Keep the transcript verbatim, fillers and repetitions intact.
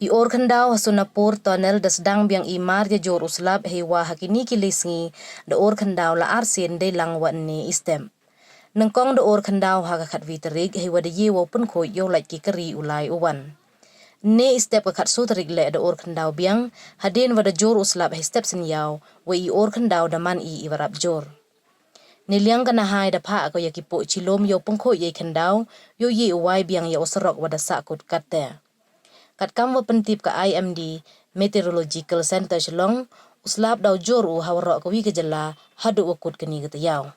I or khyndaw ha Sonapur Tunnel da sdang biang i mar ya jur u slap, heiwa ha kini ki lai sngi da or khyndaw la ar sien dei lang wa ynne i step. Nyngkong da or khyndaw ha ka khatwi tarik, heiwa da ye wow pynkhuid yow lait ki kari u lai u wan. Ynne i step ka khatsaw tarik le da or khyndaw biang, hadien wa da jur u slap hei step synyaw, wa i or khyndaw da man i i warap jur. Neiliang ka Nahai da phah ko ya ki poh chilom yow pynkhuid ya i khyndaw, yow ye u wai biang ya u surok wa da sahkut katte. Katkam wa pyntip ka I M D Meteorological Centre Shillong, u slap daw jur u ha waroh kawi ka jylla haduh wa kut kani ka tayaaw.